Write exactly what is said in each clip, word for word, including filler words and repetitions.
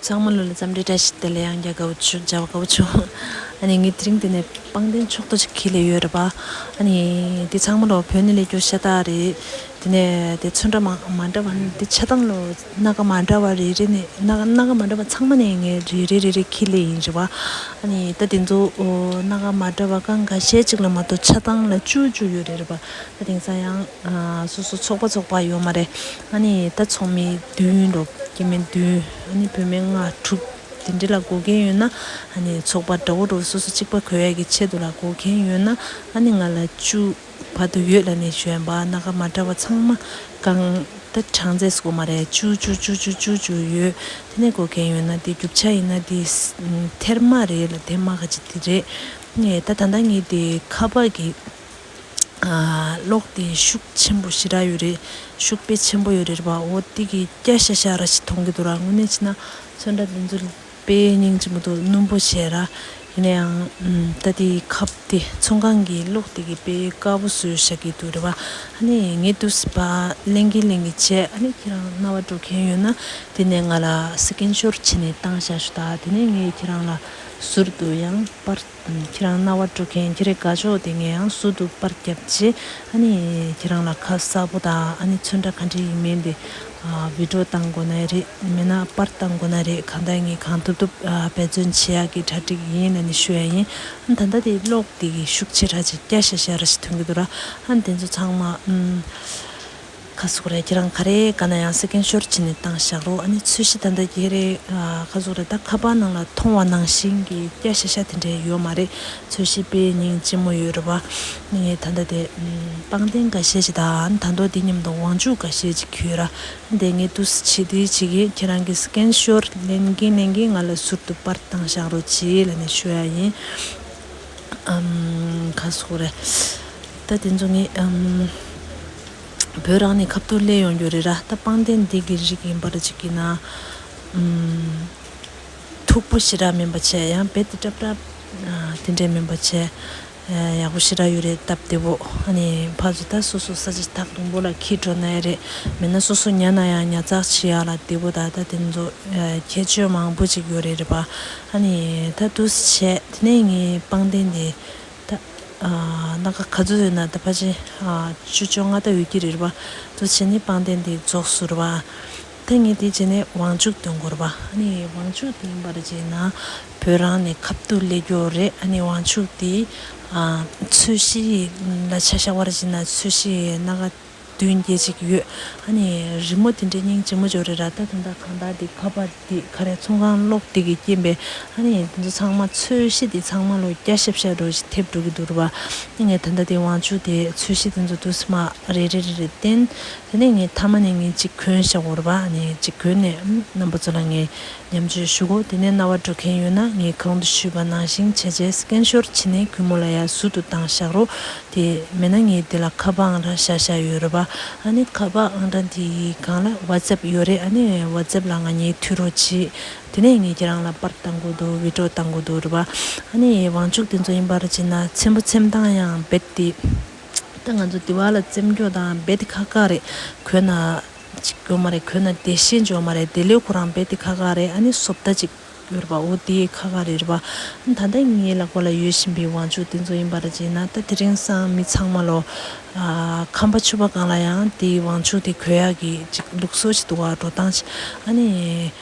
ཚང་མ་ལོ་ལ་འཚམས་འདྲི་བཀྲ་ཤིས་བདེ་ལེགས། ཡང་བསྐྱར་དགའ་བོ་བྱུང་། མཇལ་བ་དགའ་བོ་བྱུང་། ཨ་ནི་ངས་དེ་རིང་འདི་ནས་པང་གདན་ཕྱོགས་གཏོགས་ཅིག་འཁྱེར་ལེ་ཡོད་རེད་པ། ཨ་ནི་འདི་ཚང་མ་ལོ་བོད་ནས་སླེབས་རྒྱུ་ཤ་སྟག་རེད། དེ་ནས་དེ་ཚོན་ཁྲ་མ་མ་འདྲ་བ་ནི་འདི་ཆ་ཚང་ལོ་སྣ་ཁ་མ་འདྲ་བ་རེ་རེ་ནས་སྣ་ཁ་སྣ་ཁ་མ་འདྲ་བ་ཚང་མ་ནས་ངས་རེ་རེ་རེ་རེ་འཁྱེར་ལེ་ཡིན་རེད་པ། ཨ་ནི་ད་དེ་ཚོ་སྣ་ཁ་མ་འདྲ་བ་གང་འགའ་ཤས་ཅིག་ལ་མ་གཏོགས་ཆ་ཚང་ལ་བཅུ་བཅུ་ཡོད་རེད་རེད་པ། ད་དེང་སང་ཡང་ཨ་སོ་སོ་ཚོགས་པ་ཚོགས་པ་ཡོད་མ་རེད། ཨ་ནི་ད་ཚོགས་མི་བདུན་འགྲོ་སྐྱེ་དམན་བདུན། ཨ་ནི་བུད་མེད་ལྔ་དྲུག་དེ་འདྲ་ལ་དགོས་མཁན་ཡོད་ན། ཨ་ནི་ཚོགས་པ་འདྲ་བོ་འདྲ་བོ་སོ་སོ་གཅིག་པ་དགོས་ཡ་གི་ཆེད་དུ་ལ་དགོས་མཁན་ཡོད་ན། ཨ་ནི་ང་ལ་བཅུ་བར་དུ་ཡོད་ལབ་ནས་ཞུ་ཡ་ཡིན་པ། སྣ་ཁ་མ་འདྲ་བ་ཚང་མ་གང་ད་གྲངས་ཚད་ཟེར་དགོས་མ་རེད། བཅུ་བཅུ་བཅུ་བཅུ་བཅུ་བཅུ་ཡོད། དེ་ནས་དགོས་མཁན་ཡོད་ན་དེ་རྒྱུ་ཆ་ཡིན་ན་དེ་ཐེར་མ་རེད་ལ་ཐེར་མ་ག་ཅིག་དེ་རེད། ངས་ད་ད་ལྟ་ངས་དེ་ཁ་པར་གི་ཨ་གློག་དེ་ཤུགས་ཆེན་པོ་ཞེ་དྲག་ཡོད་རེད། ཤུགས་དཔེ་ཆེན་པོ་ཡོད་རེད་པ། འོ་དེ་གི་སྐྱ་ཤ་ཤ་ར་ཞིག་མཐོང་གི་འདུག་ར། དངོས་གནས་བྱས་ན་ཚོན་ཁྲ་འདི་ཚོ་དཔེ་སྙིང་རྗེ་མོ་འདུག་སྣུམ་པོ་བྱས་ར། ཡིན་ན་ཡང་ཨམ་ད་དེ་ཁབ་དེ་ཚོང་ཁང་གི་གློག་དེ་གི་དཔེ་དཀར་པོ་བཟོས་བཞག་གི་འདུག་རེད་པ། ཨ་ནི་ངས་དུས་སུ་ཕར་ལེན་གིན་ལེན་གིན་བྱས། ཨ་ནི་ཁྱེད་རང་རྣ་བ་འགྲོ་མཁན་ཡོད་ན་དེ་ནས་ང་ལ་སི་ཀིན་ཤོར་བྱས་ནས་བཏང་བཞག་ཞུ་ད། དེ་ནས་ངས་ཁྱེད་རང་ལ་ཟུར་དུ་ཡང་པར་ཁྱེད་རང་རྣ་བ་འགྲོ་མཁན་ཁྱེད་རའི་དགའ་ཕྱོགས་དེ་ངས་ཡང་ཟུར་དུ་པར་བརྒྱབ་རྗེས། ཨ་ནི་ཁྱེད་རང་ལ་ཁ་གསལ་པོ་དང་། ཨ་ནི་ཚོན་ཁྲ་ག་འདྲ་ཡིན་མིན་དེ་ཨ་བི་ཌི་ཡོ་བཏང་དགོས་ན་རེད། མིན་ན་པར་བཏང་དགོས་ན་རེད། གང་ལྟར་ངས་གང་ཐུབ་ཐུབ་ཨ་འབད་བརྩོན་བྱེད་ཡག་གི་གྲ་སྒྲིག་ཡིན་ལབ་ནས་ཞུ་ཡ་ཡིན། ཨ་ནི་ད་ལྟ་དེ་གློག་དེ་གི་ཤུགས་ཆེ་དྲགས་ཅིག་སྐྱ་ཤ་ཤ་ར་ཞིག་ཐོན་གི་འདུག་ར། ཨ་ནི་དེ་ཚོ་ཚང་མ་ཨམ། ཁ་སུག་རེད། ཁྱེད་རང་ག་རེ་ག་ན་ཡང་སི་ཀིན་ཤོར་བྱས་ནས་བཏང་བཞག་རོགས། ཨ་ནི་ཚོས་གཞི་ད་ལྟ་ཁྱེད་རེ་ཨ་ཁ་སུག་རེད། ད་ཁ་པར་ནང་ལ་མཐོང་བ་ནང་བཞིན་གྱི་སྐྱ་ཤ་ཤ་དེ་འདྲས་ཡོད་མ་རེད། ཚོས་གཞི་དཔེ་སྙིང་རྗེ་མོ་ཡོད་རེད་པ། ངས་ད་ལྟ་དེ་ཨམ་པང་གདན་འགའ་ཤས་ཅིག་དང་། ད་མདོ་དེ་མཉམ་དུ་དབང་ཕྱུག་འགའ་ཤས་ཅིག་གྱོན་ར། དེ་ངས་འདུག་སེ་བྱེད་དུས་བྱེད་ཀྱི། ཁྱེད་རང་གི་སི་ཀིན་ཤོར་ལེན་གིན་ལེན་གིན་ང་ལ་ཟུར་དུ་པར་བཏང་བཞག་རོགས་བྱེད་ལབ་ནས་ཞུ་ཡ་ཡིན། ཨམ་ཁ་སུག་རེད། ད་དེ་ཚོ་ངས་ཨམ། བོད་རང་ནས་ཁ་ཐུག་སླེབས་ཡོང་རྒྱུ་རེད་ར། ད་པང་གདན་འདི་གི་རིགས་ཡིན་པར་ཅིག་ཡིན་ན། ཨམ། མཐུག་པོ་ཞེ་དྲག་མིན་པ་བྱས། ཡང་རྦད་དེ་སྲབ་སྲབ་ཨ་དེ་འདྲས་མིན་པ་བྱས། ཨ་ཡག་པོ་ཞེ་དྲག་ཡོད་རེད། སྟབས་བདེ་པོ། ཨ་ནི་ཕར་ཚུར་ད་སོ་སོ་ས་ཆ་ཐག་རིང་པོ་ལ་འཁྱེར་འགྲོ་ན་ཡང་རེད། མིན་ན་སོ་སོ་ཉལ་ན་ཡང་ཉལ་ཚགས་བྱེད་ཡག་ལ་བདེ་པོ། ད་ད་དེ་ཚོ་ཨ་ཁྱད་ཆོས་མང་པོ་ཅིག་ཡོད་རེད་རེད་པ། ཨ་ནི་ད་འདུག་སེ་བྱས། དེ་ནས་ངའི་པང་གདན་དེ། ད་ཨ་སྣ་ཁ་ག་ཚོད་ཡོད་ན། ད་ཕལ་ཆེར་ཨ་བཅུ་བཅོ་ལྔ་ད་ཡོད་ཀྱི་རེད་པ། དེ་བྱས་ནས་པང་གདན་དེ་རྫོགས་སོང་རེད་པ། ད་ངས་དེ་བྱས་ནས་དབང་ཕྱུག་འདོན་དགོས་རེད་པ། ཨ་ནི་དབང་ཕྱུག་དེ་ཡིན་པར་བྱས་ན་བོད་རང་ནས་ཁ་ཐུག་སླེབས་ཡོད་རེད། ཨ་ནི་དབང་ཕྱུག་དེ་ཨ་ཚོས་གཞི་ལ་ཆ་བཞག་པར་བྱས་ན་ཚོས་གཞི་སྣ་ཁ་བདུན་བརྒྱད་ཅིག་ཡོད། ཨ་ནི་རི་མོ་དེ་འདྲའི་སྙིང་རྗེ་མོ་ཅིག་ཡོད་རེད་ར། ད་ད་ལྟ་གང་ལྟར་དེ་ཁ་པར་དེ་ག་རེ་ཚོང་ཁང་གློག་དེ་གི་རྐྱེན་པས། ཨ་ནི་དེ་ཚོ་ཚང་མ་ཚོས་གཞི་དེ་ཚང་མ་ལོ་སྐྱ་ཤ་ཤ་འདྲ་ཞིག་ཐེབས་འགྲོ་གི་འདུག་རེད་པ། ངས་ད་ལྟ་དེ་དབང་ཕྱུག་དེ་ཚོས་གཞི་དེ་ཚོ་དུས་སུ་མ་རེ་རེ་རེ་རེ་བསྟན། དེ་ནས་ངས་མཐའ་མ་ནས་ངས་གཅིག་གོན་བཞག་གོ་རེད་པ། ཨ་ནི་གཅིག་གོན་ནས་རྣམ་པ་ཚོ་ལ་ངས་ཉམས་བཅོས་ཞུ་གོ། དེ་ནས་རྣ་བ་འགྲོ་མཁན་ཡོད་ན་ངས་གོང་དུ་ཞུས་པ་ནང་བཞིན་བྱས་རྗེས་སི་ཀིན་ཤོར་བྱས་ནས་གུས་མོ་ལ་ཡ་ཟུར་དུ་བཏང་བཞག་རོགས། དེ་མེད་ན་ངས་དེ་ལ་ཁ་པར་ཨང་གྲངས་བཞག་བཞག་ཡོད་རེད་པ། ཨ་ནི་ཁ་པར་ཨང་གྲངས་དེའི་སྒང་ལ་ཝ་ཙེབ་ཡོད་རེད། ཨ་ནི་ཝ་ཙེབ་ལ་ང་གཉིས་མཐུད་རོགས་གྱིས། དེ་ནས་ངས་ཁྱེད་རང་ལ་པར་བཏང་དགོས་འདུག་བི་ཌི་ཡོ་བཏང་དགོས་འདུག་རེད་པ། ཨ་ནི་དབང་ཕྱུག་དེ་ཚོ་ཡིན་པར་བྱས་ན་ཚེམ་བུ་ཚེམ་ཐང་ཡང་རྦད་དེ། ད་ང་ཚོ་དེ་བ་ལ་འཚེམ་རྒྱུ་དང་རྦད་དེ་ཁག་ཁག་རེད། གོན་ན་ཅིག་ཡོད་མ་རེད། གོན་ན་བདེ་ཤེས་ཡོད་མ་རེད། དེ་ལས་ཁོ་རང་རྦད་དེ་ཁག་ཁག་རེད། ཨ་ནི་བཟོ་ལྟ་ཅིག་ཡོད་རེད་པ། འོ་དེ་ཁག་ཁག་རེད་རེད་པ། ཨ་ནི་ད་ལྟ་ངའི་ལག་པ་ལ་ཡོད་བཞིན་པའི་དབང་ཕྱུག་དེ་ཚོ་ཡིན་པར་བྱས་ན། ད་དེ་རིང་སང་མི་ཚང་མ་ལོ་ཨ་ཁམས་པ་ཕྱུ་པ་སྒང་ལ་ཡང་དེའི་དབང་ཕྱུག་དེ་གོན་ཡག་གི་ཅིག་ལུགས་སྲོལ་ཞིག་འདུག་ག་འགྲོ་སྟངས་ཤིག་ཨ་ནི།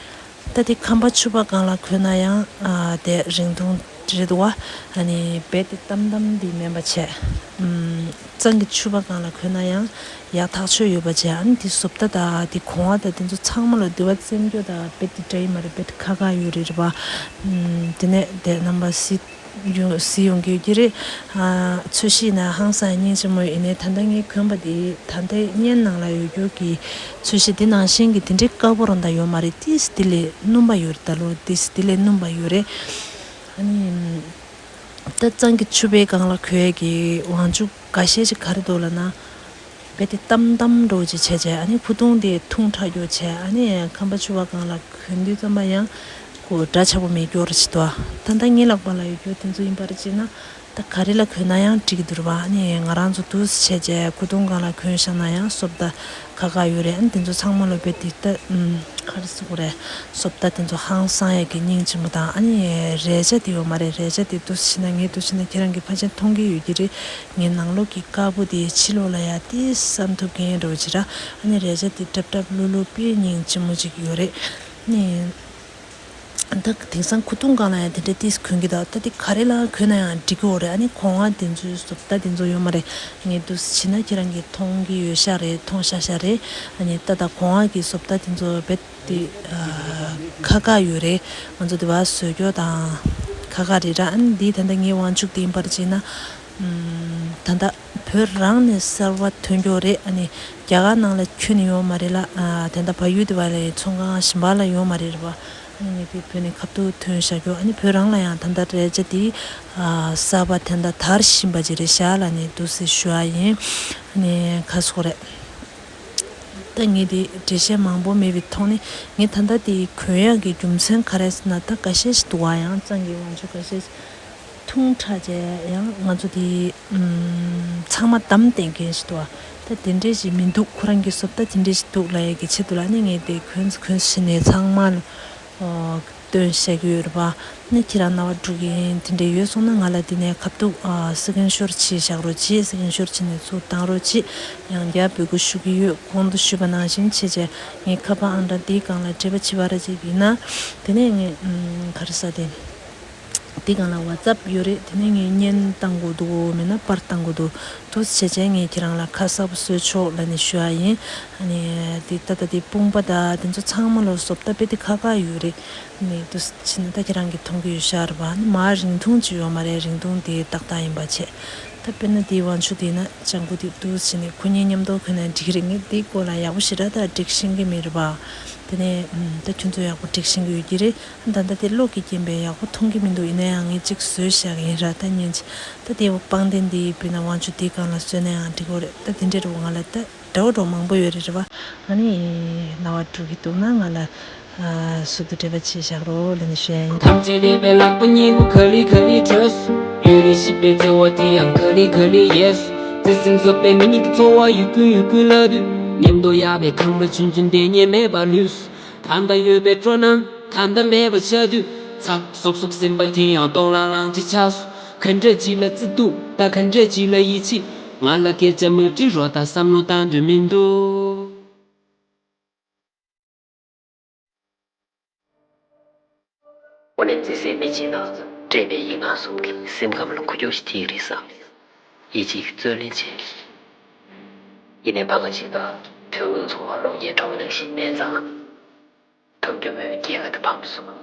ད་དེ་ཁམས་པ་ཕྱུ་པ་སྒང་ལ་གོན་ན་ཡང་ཨ་དེ་རིང་ཐུང་རེད་འདུག་བ། ཨ་ནི་རྦད་དེ་གཏམ་གཏམ་འདི་མིན་པ་བྱས། ཨམ་གཙང་གི་ཕྱུ་པ་སྒང་ལ་གོན་ན་ཡང་ཡག་ཐག་ཆོད་ཡོད་པ་བྱས། ཨ་ནི་དེ་བཟོ་ལྟ་དང་དེ་གོན་པ་དང་དེ་ཚོ་ཚང་མ་ལ་དེ་བ་འཚེམ་རྒྱུ་དང་རྦད་དེ་འདྲ་ཡི་མ་རེད། རྦད་དེ་ཁག་ཁག་ཡོད་རེད་རེད་པ། ཨམ་དེ་ནས་དེ་རྣམ་པ་སི་ཡོང་སི་ཡོང་གི་ཡོད་ཀྱི་རེད། ཨ་ཚོས་གཞི་ན་ཧང་སང་སྙིང་རྗེ་མོ་ཡིན་ནའི་ད་ལྟ་ངས་གོན་པ་དེ་ད་ལྟའི་བརྙན་ནང་ལ་ཡོད་རྒྱུ་གི་ཚོས་གཞི་དེ་ནང་བཞིན་གྱི་དེ་འདྲའི་དཀར་པོ་རང་ད་ཡོད་མ་རེད། ཏིས་དེ་ལས་སྣུམ་པ་ཡོད་རེད། ད་ལོ་ཏིས་དེ་ལས་སྣུམ་པ་ཡོད་རེད། ཨ་ནི་ད་གཙང་གི་ཕྱུ་པའི་སྒང་ལ་གོན་ཡས་ཀྱི་དབང་ཕྱུག་འགའ་ཤས་ཅིག་ག་རེ་འདུག་ལབ་ན། རྦད་དེ་གཏམ་གཏམ་འདྲ་བོ་ཅིག་བྱས་བྱས། ཨ་ནི་ཕུ་ཐུང་དེ་ཐུང་དྲགས་རྒྱུ་བྱས། ཨ་ནི་ཁམས་པ་ཕྱུ་པ་སྒང་ལ་གོན་དུས་ཙམ་པ་ཡང་ འདྲ་ཆགས་པོ་མེད་རྒྱུ་རེད་ཅེས་དོ། ད་ལྟ་ངའི་ལག་པ་ལ་ཡོད་རྒྱུ་དེ་ཚོ་ཡིན་པར་བྱས་ན། ད་ག་རེ་ལ་གོན་ན་ཡང་འགྲིག་གི་འདུག་ར་བ། ཨ་ནི་ང་རང་ཚོ་འདུག་སེ་བྱས་རྗེས་ཁུ་ཐུང་སྒང་ལ་གོན་བཞག་ན་ཡང་སོབ་ད་ཁག་ཁག་ཡོད་རེད། ཨ་ནི་དེ་ཚོ་ཚང་མ་ལ་རྦད་དེ་ད་ཨུམ་ག་རེ་ཟེར་དགོས་རེད། སོབ་ད་དེ་ཚོ་ཧང་སང་ཡས་ཀྱི་སྙིང་རྗེ་མོ་དང་། ཨ་ནི་རས་ཆ་དེ་ཡོད་མ་རེད། རས་ཆ་དེ་འདུག་སེ་བྱས་ན་ངས་འདུག་སེ་བྱས་ན་ཁྱེད་རང་གི་ཕ་ཆེན་མཐོང་གི་ཡོད་ཀྱི་རེད། ངའི་ནང་ལོགས་ཀྱི་དཀར་པོ་དེ་ཕྱི་ལོགས་ལ་ཡ་དེ་བསམ་ཐུབ་མཁན་འདྲ་བོ་ཅིག་ར། ཨ་ནི་རས་ཆ་དེ་སྲབ་སྲབ་ལྷུག་ལྷུག་དཔེ་སྙིང་རྗེ་མོ་ཅིག་ཡོད་རེད། ཨ་ནི། ད་དེང་སང་ཁུ་ཐུང་སྒང་ལ་ཡང་དེ་འདྲ་ཏིས་གོན་གྱི་འདུག་ད་དེ་ག་རེ་ལ་གོན་ན་ཡང་འགྲིག་གི་ཡོད་རེད། ཨ་ནི་གོང་ང་དེ་ཚོའི་སོབ་ད་དེ་ཚོ་ཡོད་མ་རེད། ངས་འདུག་སེ་བྱས་ན་ཁྱེད་རང་གིས་མཐོང་གི་ཡོད་ཤག་རེད། མཐོང་ཤག་ཤག་རེད། ཨ་ནི་ད་ལྟ་གོང་ང་གི་སོབ་ད་དེ་ཚོ་རྦད་དེ་ཁག་ཁག་ཡོད་རེད། ང་ཚོ་དེ་བ་བཟོ་རྒྱུ་དང་ཁག་ཁག་རེད་ར། ཨ་ནི་འདི་ད་ལྟ་ངའི་དབང་ཕྱུག་དེ་ཡིན་པར་བྱས་ན། ད་ལྟ་བོད་རང་ནས་གསར་པ་ཐོན་རྒྱུ་རེད། ཨ་ནི་རྒྱ་གར་ནང་ལ་ཁྱོན་ནས་ཡོད་མ་རེད་ལ། ཨ་ད་ལྟ་བལ་ཡུལ་དེ་བ་ལ་ཚོང་ཁང་གཞན་པ་ལ་ཡོད་མ་རེད་རེད་པ། ཨ་ནི་ངས་དེ་བོད་ནས་ཁ་ཐུག་ཐོན་བཞག་རྒྱུ། ཨ་ནི་བོད་རང་ལ་ཡང་ད་ལྟ་རས་ཆ་དེ་ཨ་གསར་པ་ད་ལྟ་དར་བཞིན་པ་ཅིག་རེད་ཤག་ལབ་ནས་འདུག་སེ་ཞུ་ཡ་ཡིན། ཨ་ནི་ཁ་སོག་རེད། ད་ངས་དེ་འགྲེལ་བཤད་མང་པོ་མེད་པའི་ཐོག་ནས། ངས་ད་ལྟ་དེ་གོན་ཡག་གི་རྒྱུ་མཚན་ག་རེ་ཟེར་ན། ད་འགའ་ཤས་ཤིག་འདུག་བ། ཡང་གཙང་གི་དབང་ཕྱུག་འགའ་ཤས་ཤིག་ཐུང་དྲགས་བྱས་ཡང་ང་ཚོ་དེ་ཨུམ་ཚང་མ་བདམས་བསྟན་མཁན་ཞིག་འདུག་བ། ད་དེ་འདྲས་ཞིག་མི་འདུག་ཁོ་རང་གི་སོབ་ད་དེ་འདྲས་ཞིག་འདུག་ལབ་ཡས་ཀྱི་ཆེད་དུ་ལ་ནི་ངས་དེ་གོན་གོན་བྱས་ནས་ཚང་མ་ལ་ཨོ་སྟོན་བཤད་ཀྱི་ཡོད་རེད་པ། ནི་ཁྱེད་རང་རྣ་བ་འགྲོ་གི་ཡིན། དེ་འདྲས་ཡོད་སོང་ན་ང་ལ་དེ་ནས་ཁ་ཐུག་ཨ་སི་ཀྲིན་ཤོཊ་བྱས་བཞག་རོགས་བྱེད། སི་ཀྲིན་ཤོཊ་བྱས་ནས་ཚུར་བཏང་རོགས་བྱེད། ཡང་བསྐྱར་འབོད་སྐུལ་ཞུ་གི་ཡོད། གོང་དུ་ཞུས་པ་ནང་བཞིན་བྱས་བྱས་ངའི་ཁ་པར་ཨང་གྲངས་འདིའི་སྒང་ལ་འབྲེལ་བ་བྱེད་པ་ར་ཅིག་ཡིན་ན། དེ་ནས་ངས་ཨུམ་ག་རེ་ཟ་དེ། འདི་སྒང་ལ་ཝ་ཙབ་ཡོད་རེད། དེ་ནས་ངས་བརྙན་བཏང་དགོས་འདུག་མེད་ན་པར་བཏང་དགོས་འདུག་འདུག་སེ་བྱས་བྱས་ངས་ཁྱེད་རང་ལ་ཁ་གསལ་པོ་བཟོས་ཆོག་ལབ་ནས་ཞུ་ཡ་ཡིན། ཨ་ནི་འདི་ད་ལྟ་འདི་དཔུང་པ་དང་དེ་ཚོ་ཚང་མ་ལ་སོབ་ད་དཔེ་དེ་ཁག་ཁག་ཡོད་རེད། ཨ་ནི་འདུག་སེ་བྱས་ན་ད་ཁྱེད་རང་གིས་མཐོང་གི་ཡོད་ཤག་རེད་པ། ཨ་ནི་མར་རིང་ཐུང་ཅིག་ཡོད་མ་རེད། རིང་ཐུང་དེ་ཏག་ཏག་ཡིན་པ་བྱས། ད་དཔེར་ན་འདིའི་དབང་ཕྱུག་དེ་ན་ལྗང་གུ་དེ་འདུག་སེ་བྱས་ནས་ཁོ་གཉིས་མཉམ་དུ་གོན་ན་འགྲིག་གི་རེད། ངས་འདིའི་སྐོར་ལ་ཡག་པོ་ཞེ་དྲག་ད་སྒྲིག་ཤེས་ཀྱི་མེད་རེད་པ། དེ་ནས་ཨུམ་ད་ཁྱོད་ཚོ་ཡག་པོ་སྒྲིག་ཤེས་ཀྱི་ཡོད་ཀྱི་རེད། ད་ལྟ་དེ་གློག་གི་རྐྱེན་པས་ཡག་པོ་མཐོང་གི་མི་འདུག་ཡིན་ན་ཡང་ངས་གཅིག་བཟོས་བཞག་གི་ཡིན་ར། ད་ཉན་ཅིག་ད་དེ་པང་གདན་འདི་དཔེར་ན་དབང་ཕྱུག་འདིའི་སྒང་ལ་བཟོས་ན་ཡང་འགྲིག་གི་རེད། ད་དེ་འདྲའི་རེད་པ། ང་ལ་ད་འདྲ་བོ་འདྲ་བོ་མང་པོ་ཡོད་རེད་རེད་པ། ཨ་ནི་རྣ་བ་འགྲོ་གི་འདུག་ན་ང་ལ་ཨ་ཟུར་དུ་འབྲེལ་བ་བྱས་བཞག་རོགས་ལབ་ནས་ཞུ་ཡ་ཡིན། ཐམས་ཅད་ལེགས་པའི་ལག་པ་གཉིས་པོ་ག་ལེ་ག་ལེ་བྲོས། ཡུན་རིང་བཞི་པའི་བརྩེ་བ་དེ་ཡང་ག་ལེ་ག་ལེ་ཡལ། བརྩེ་སེམས་བཟོད་པའི་མི་ཉིད་ཀྱི་འཚོ་བ་ཡུག་ཀུན་ཡུག་ཀུན་ལ་དུས། མཉམ་དུ་ཡལ་བའི་ཁང་པ་ཆུང་ཆུང་དེ་ངས་མེད་པར་ལུས། ད་ལྟ་ཡོད་པའི་སྤྲོ་སྣང་ད་ལྟ་མེད་པ་ཆགས་དུས། ཚ་སོབ་སོབ་སེམས་པ་དེ་ཡང་སྟོང་ལྷང་ལྷང་ཅིག་ཆགས་སོང་། ག་འདྲ་ཅིག་ལ་བརྩི་འདུག་ད་ག་འདྲ་ཅིག་ལ་ཡིད་ཆེས། ང་ལ་སྐད་ཆ་མ་དྲིས་རོགས། ད་བསམ་བློ་བཏང་འདོད་མི་འདུག་དངོས་གནས་བརྩེ་སེམས་མེད་ཅིག་དང་། དྲན་པའི་ཡིག་ངག་གསུམ་གྱིས་སེམས་ཁམས་ལ་འགུལ་སྐྱོད་ཅིག་ཐེབས་རེད་བསམ། ཡིད་ཆེས་ཀྱི་རྩོད་ལེན་བྱས། ཡིན་ནའི་ཕ་ག་ཅིག་དང་དོན་དངོས་འཚོ་བ་ལོག་སྐྱེལ་འདྲ་བོ་ནང་བཞིན་མེད་ཙང་། ཐབས་སྐྱོ་མོའི་སྐྱེས་ཀ་དེ་ཕམ་སོང་།